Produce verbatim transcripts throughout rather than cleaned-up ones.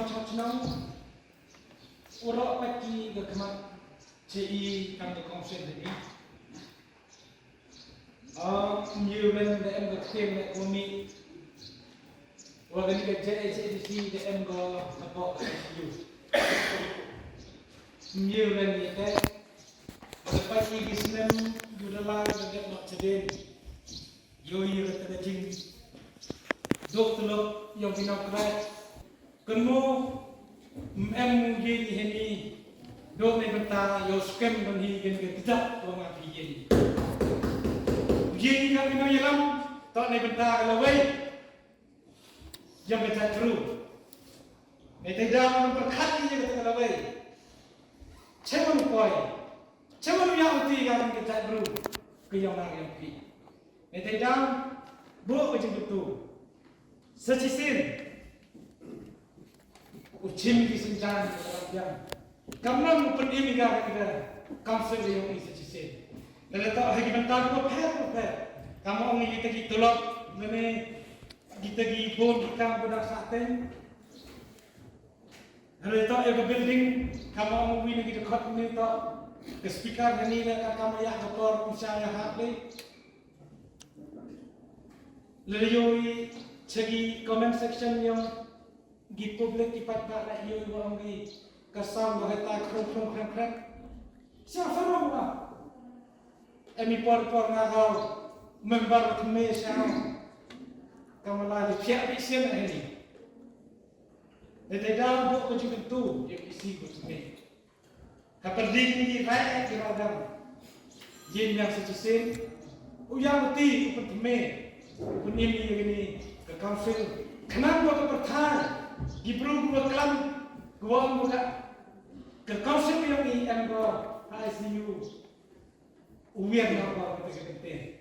Chnong, u roh pat ki ka khmat che i kam ka kongsen de i. Ah, ym ïoh len da em ka ktien ne ka mih. Wa kani ka J H A D C da em ka hapoh ka I C U. Ym ïoh len ïa te. Ka pat i ki snem ïoh da lai ka get nok chadien. Ïoh ïa kata ka jingduk tulop ïong ki nongkreh. Kynmaw, ym em u ïing i hynni. Dok na bynta ïoh skhem don hi kane ka kjat ko nga phi ïing. U ïing i ka ki nongïalam, to na bynta ka lawei. Ïong ka jait bru. Ngi te dang pyrkhat ïa kata ka lawei. Che mon u poi. Che mon u ïa uti ïa kane ka jait bru. Ka ïong nga ïong phi. Ngi te dang buh ka jingkyntu. Sa shisien. U chim ki synjan ka lam biang. Kam long u pynim ïa ka ka council ïa u sa shisien. Lada toh ha ki bynta ko pher ko pher. Kam ong ïa kita ki tulop lane kita ki bun ki kam ko da sa teng. Lada toh ïa ka building kam ong wi na ki dkhot ni toh. Ka speaker hani la ka kam ïa ka por u sha ïa ha le. Lada ïohi cha ki comment section ïong ki public ki paidbah la ïohi wa ong ki ka sound wa heta khrong khrong khrong khrong. Sha farong wa. Em i por por nga rau member kme sha. Kamala li phiah bi sien heni. Lada dang buh ka jingkyntu ïa ki si ko tme. Ka pyrdi kine ki rai ki radang. Ïing yang sa shisien. U yang uti u pynthymmai. U pynim ïa kine ka council. Khnang ba ka pyrthai. Ki bru kiba klam. Kiba ong ba ka, ka council ïong i em ba ha I C U. U wiar na ba ka kynti.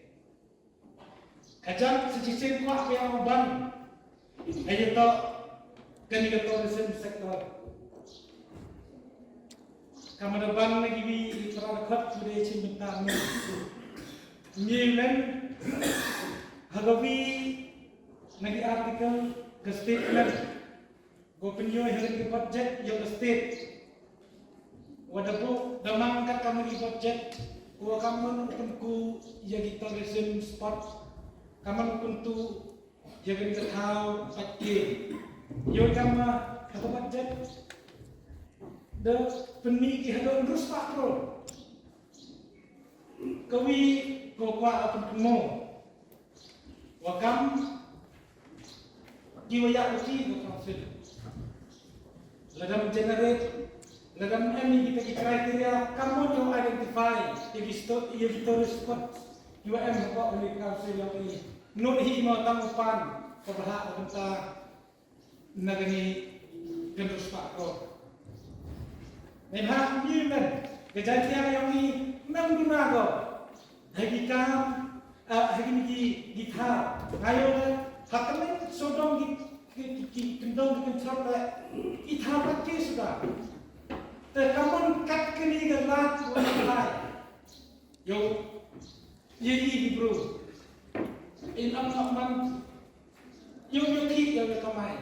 Ka jam sa shisien kwah ka ïa ban. Ka ïa toh kane ka tourism sector. Ka mada ban na kiwi i para khot kude chin bynta ni. Ni len ha ka wi na ki article ka statement. Ko pynïoh ïa ka budget ïa ka state. Wa da buh da mang kat ka mari budget. Ko wa ka mon u pynku ïa ki tourism spot. Ka mon u pyntu ïa ka thaw pat ki. Ïoh ka ma ka budget. Da pynmih ki haduh hynriew spah crore. Ka wi ko kwah u pynku mo. Wa kam ki wa ïa uti ko council. Lada ym generate, lada ym em ïa kita ki criteria, kam mon ïa identify ïa ki sto-, ïa ki tourist spot. Ki wa em hapoh kane ka council ïa ki. Nud hi mo tang u pan ka bha ka bynta. Na kane ka hynriew spah crore. Neibhah ngi men ka Jaintia ïong ngi nang duna ko. Ha ki kam, ah, ha kine ki, ki thaw. Nga ïoh le ha kane sawdong ki, ki, ki, ki kyndong ki kynthot le ki thaw pat ki suda. Te ka mon kat kane ka lad ko ka lai. Ïoh, ïa i ki bru. In am am man. Ïoh, ïoh ki, ïoh, ïoh kamai.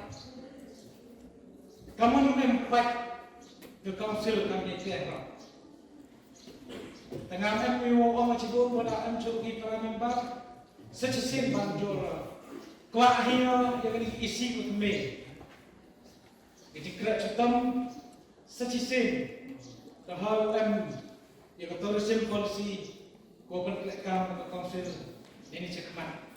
Ka mon em pat. Ka council kam ïa ki ba. Tang am em ïoh ong chi bun ba da em chu ki para member. Sa shisien ban jur. Kwah hi ïoh, ïoh ki isi ko tme. Ka jingkyrpad chitom sa shisien ka hau em ïa ka tourism policy ko ban kyrkhu ka council ïa ni chakhmat.